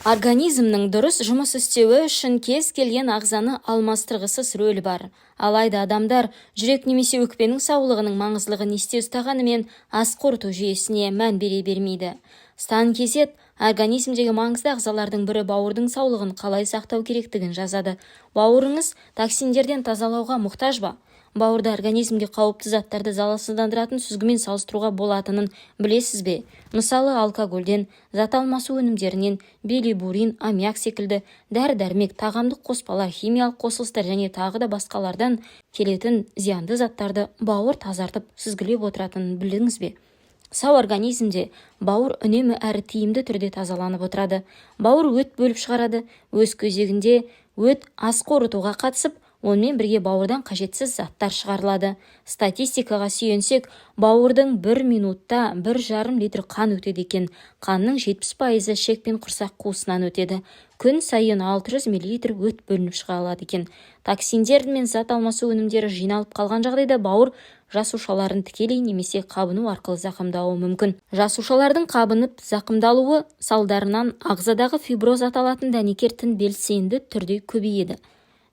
Организмнің дұрыс жұмыс істеуі үшін кез келген ағзаны алмастырғысыз рөлі бар. Алайда адамдар жүрек немесе өкпенің саулығының маңыздылығын есте ұстағанымен, ас қорыту жүйесіне мән бере бермейді. Стан Кезет организмдегі маңызды ағзалардың бірі бауырдың саулығын қалай сақтау керектігін жазады. Бауырыңыз токсиндерден тазалауға мұқтаж ба? Бауырды организмге қауіпті заттарды залалсыздандыратын сүзгімен салыстыруға болатынын білесіз бе? Мысалы, алкогольден, зат алмасу өнімдерінен, билибурин, аммиак секілді дәрі-дәрмек, тағамдық қоспалар, химиялық қосылыстар және тағы да басқалардан келетін зиянды заттарды бауыр тазартып, сүзгілеп отыратынын білдіңіз бе? Сау организмде бауыр үнемі әрі тиімді түрде тазаланып отырады. Бауыр өт бөліп шығарады. Өз кезегінде өт ас қорытуға қатысып, онымен бірге бауырдан қажетсіз заттар шығарылады. Статистикаға сүйенсек, бауырдың бір минутта 1,5 литр қан өтеді екен. Қанның 70%-ы ішек пен құрсақ қуысынан өтеді. Күн сайын 600 мл өт бөлініп шығарылады екен. Токсиндер мен зат алмасу өнімдері жиналып қалған жағдайда бауыр жасушаларын тікелей немесе қабыну арқылы зақымдауы мүмкін. Жасушалардың қабынып зақымдалуы салдарынан ағзадағы фиброз аталатын дәнекер тін белсенді түрде көбейеді.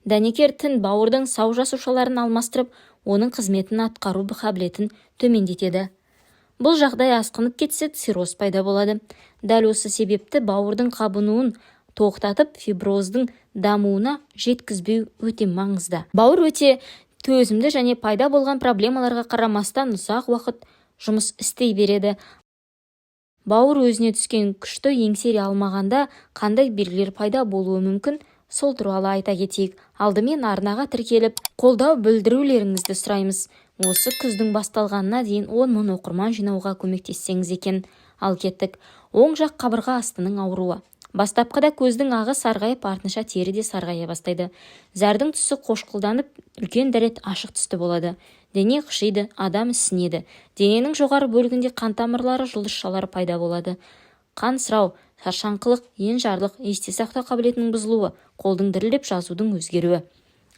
Дәнекер тін бауырдың сау жасушаларын алмастырып, оның қызметін атқару қабілетін төмендетеді. Бұл жағдай асқынып кетсе, цирроз пайда болады. Дәл осы себепті бауырдың қабынуын тоқтатып, фиброздың дамуына жеткізбеу өте маңызды. Бауыр өте төзімді және пайда болған проблемаларға қарамастан ұзақ уақыт жұмыс істей береді. Бауыр өзіне түскен күшті еңсере алмағанда қандай белгілер пайда болуы мүмкін, сол туралы айта кетейік. Алдымен арнаға тіркеліп, қолдау білдірулеріңізді сұраймыз. Осы күздің басталғанына дейін 10 мың оқырман жинауға көмектессеңіз екен. Ал кеттік. Оң жақ қабырға астының ауруы. Бастапқыда көздің ағы сарғайып, артынша тері де сарғая бастайды. Зәрдің түсі қошқылданып, үлкен дәрет ашық түсті болады. Дене қышиды, адам ісінеді. Дененің жоғары бөлігінде қан тамырлары жұлдызшалары пайда болады. Қансырау, шаршаңқылық, енжарлық, есте сақтау қабілетінің бұзылуы, қолдың дірілдеп, жазудың өзгеруі.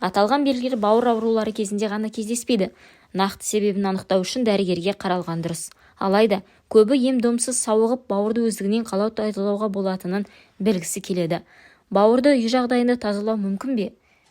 Аталған белгілер бауыр аурулары кезінде ғана кездеспейді. Нақты себебін анықтау үшін дәрігерге қаралған дұрыс. Алайда көбі ем-домсыз сауығып, бауырды өздігінен қалай тазалауға болатынын білгісі келеді. Бауырды үй жағдайында тазалау мүмкін бе?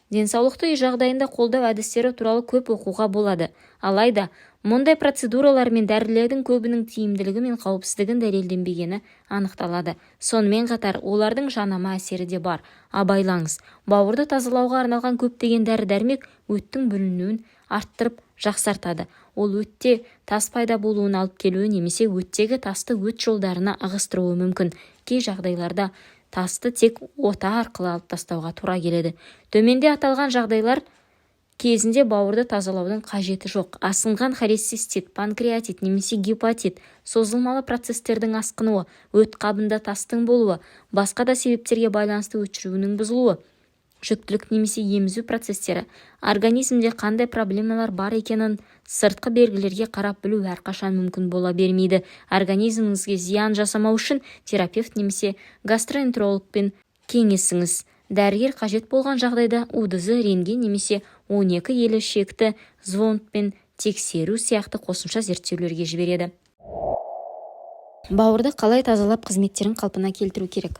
Денсаулықты үй жағдайында қолдау әдістері туралы көп оқуға болады. Алайда мұндай процедуралар мен дәрілердің көбінің тиімділігі мен қауіпсіздігін дәлелденбегені анықталады. Сонымен қатар олардың жанама әсері де бар. Абайлаңыз! Бауырды тазалауға арналған көптеген дәрі-дәрмек өттің бөлінуін арттырып, жақсартады. Ол өтте тас пайда болуына алып келуі немесе өттегі тасты өт жолдарына ығыстыруы мүмкін. Кей жағдайларда тасты тек ота арқылы алып тастауға тура келеді. Төменде аталған жағдайлар кезінде бауырды тазалаудың қажеті жоқ: асқынған холецистит, панкреатит немесе гепатит, созылмалы процестердің асқынуы, өт қабында тастың болуы, басқа да себептерге байланысты өт жүруінің бұзылуы, жүктілік немесе емізу процестері. Организмде қандай проблемалар бар екенін сыртқы белгілерге қарап білу әрқашан мүмкін бола бермейді. Организміңізге зиян жасамау үшін терапевт немесе гастроэнтерологпен кеңесіңіз. Дәрігер қажет болған жағдайда УДЗ, рентген немесе 12 елі ішекті зондпен тексеру сияқты қосымша зерттеулерге жібереді. Бауырды қалай тазалап, қызметтерін қалпына келтіру керек?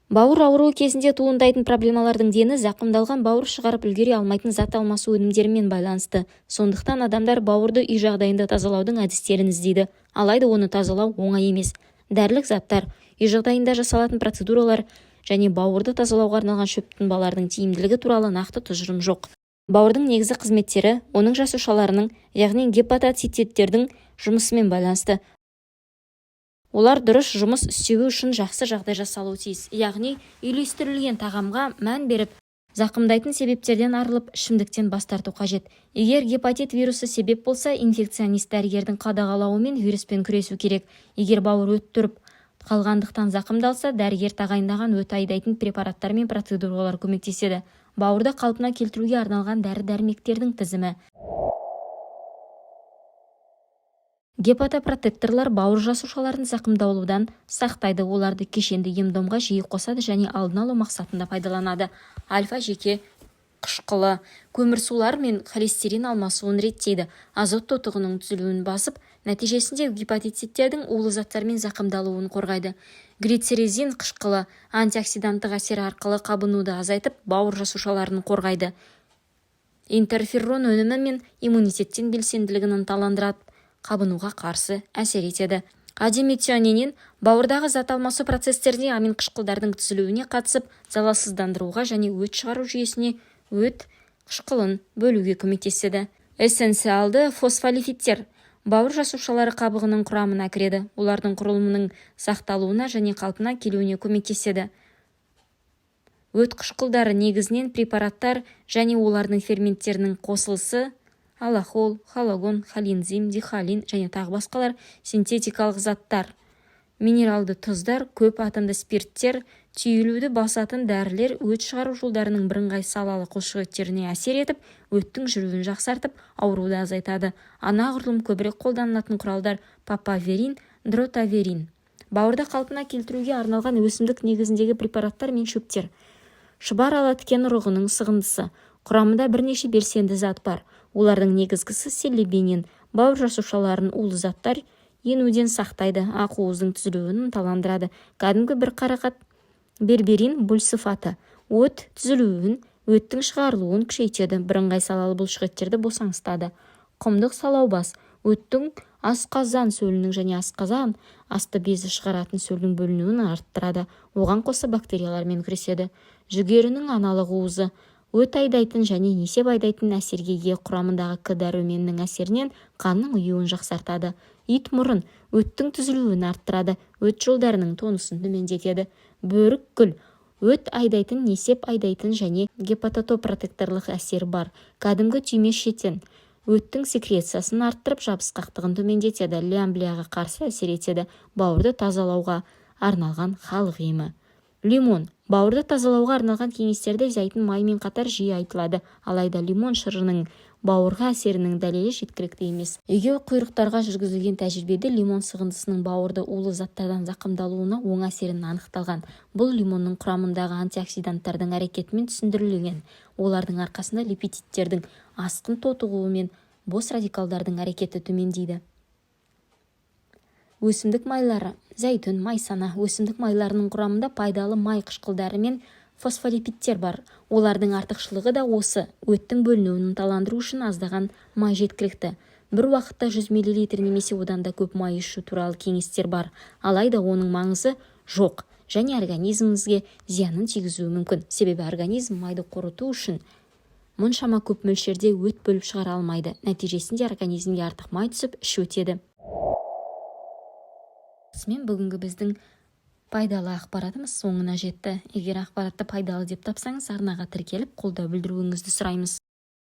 Бауыр ауруы кезінде туындайтын проблемалардың дені зақымдалған бауыр шығарып үлгере алмайтын зат алмасу өнімдерімен байланысты. Сондықтан адамдар бауырды үй жағдайында тазалаудың әдістерін іздейді. Алайда оны тазалау оңай емес. Дәрілік заттар, үй жағдайында жасалатын процедуралар және бауырды тазалауға арналған шөп тұнбалардың тиімділігі туралы нақты тұжырым жоқ. Бауырдың негізгі қызметтері оның жасушаларының, яғни гепатоциттердің жұмысымен байланысты. Олар дұрыс жұмыс істеуі үшін жақсы жағдай жасалуы тиіс, яғни үйлестірілген тағамға мән беріп, зақымдайтын себептерден арылып, ішімдіктен бас тарту қажет. Егер гепатит вирусы себеп болса, инфекционист дәрігердің қадағалауымен вируспен күресу керек. Егер бауыр өт тұрып қалғандықтан зақымдалса, дәрігер тағайындаған өт айдайтын препараттар мен процедуралар көмектеседі. Бауырды қалпына келтіруге арналған дәрі-дәрмектердің тізімі. Гепатопротекторлар бауыр жасушаларын зақымдалудан сақтайды. Оларды кешенді ем-домға жиі қосады және алдын алу мақсатында пайдаланады. Альфа жеке қышқылы көмірсулар мен холестерин алмасуын реттейді, азот тотығының түзілуін басып, Нәтижесінде гепатоциттердің улы заттармен зақымдалуын қорғайды. Глицирризин қышқылы антиоксиданттық әсері арқылы қабынуды азайтып, бауыр жасушаларын қорғайды. Интерферон өнімі мен иммунитеттің белсенділігін ынталандырады, қабынуға қарсы әсер етеді. Адеметионин бауырдағы зат алмасу процестеріне амин қышқылдардың түзілуіне қатысып, залалсыздандыруға және өт шығару жүйесіне өт қышқылын бөлуге көмектеседі. Эссенциалды фосфолипидтер бауыр жасушалары қабығының құрамына кіреді, олардың құрылымының сақталуына және қалпына келуіне көмектеседі. Өт қышқылдары негізінен препараттар және олардың ферменттерінің қосылысы: аллохол, хологон, холинзим, дихолин және тағы басқалар, синтетикалық заттар, минералды тұздар, көп атомды спирттер, түйілуді басатын дәрілер өт шығару жолдарының бірыңғай салалы бұлшықеттеріне әсер етіп, өттің жүруін жақсартып, ауруды азайтады. Анағұрлым көбірек қолданылатын құралдар: папаверин, дротаверин. Бауырды қалпына келтіруге арналған өсімдік негізіндегі препараттар мен шөптер. Шұбар ала тікен ұрығының сығындысы. Құрамында бірнеше белсенді зат бар. Олардың негізгісі силибинин. Бауыр жасушаларын улы заттар енуден сақтайды, ақуыздың түзілуін ынталандырады. Кәдімгі бір қарақат. Берберин бұлсыфаты өт түзілуін, өттің шығарылуын күшейтеді, бірыңғай салалы бұлшықеттерді босаңсытады. Құмдық салаубас өттің, асқазан сөлінің және асқазан асты безі шығаратын сөлдің бөлінуін арттырады, оған қоса бактериялармен күреседі. Жүгерінің аналық уызы өт айдайтын және несеп айдайтын әсерге ие, құрамындағы К дәруменінің әсерінен қанның ұюын жақсартады. Ит мұрын өттің түзілуін арттырады, өт жолдарының тонусын төмендетеді. Бөрік гүл өт айдайтын, несеп айдайтын және гепатопротекторлық әсері бар. Кәдімгі түйме шетен өттің секрециясын арттырып, жабысқақтығын төмендетеді, лямблияға қарсы әсер етеді. Бауырды тазалауға арналған халық емі. Лимон. Бауырды тазалауға арналған кеңестерде зәйтүн майымен қатар жиі айтылады. Алайда лимон шырының бауырға әсерінің дәлелі жеткілікті емес. Егеуқұйрықтарға жүргізілген тәжірибеде лимон сығындысының бауырды улы заттардан зақымдалуына оң әсерін анықталған. Бұл лимонның құрамындағы антиоксиданттардың әрекетімен түсіндірілген. Олардың арқасында липидтердің асқын тотығуы мен бос радикалдардың әрекеті төмендейді. Өсімдік майлары: зәйтүн, майсана. Өсімдік майларының құрамында пайдалы май қышқылдары мен фосфолипидтер бар. Олардың артықшылығы да осы: өттің бөлінуін ынталандыру үшін аздаған май жеткілікті. Бір уақытта 100 мл немесе одан да көп май ішу туралы кеңестер бар. Алайда оның маңызы жоқ және организміңізге зиянын тигізуі мүмкін. Себебі организм майды қорыту үшін мұншама көп мөлшерде өт бөліп шығара алмайды. Нәтижесінде организмге артық май түсіп, іш өтеді. Осымен бүгінгі біздің пайдалы ақпаратымыз соңына жетті. Егер ақпаратты пайдалы деп тапсаңыз, арнаға тіркеліп, қолдау білдіруіңізді сұраймыз.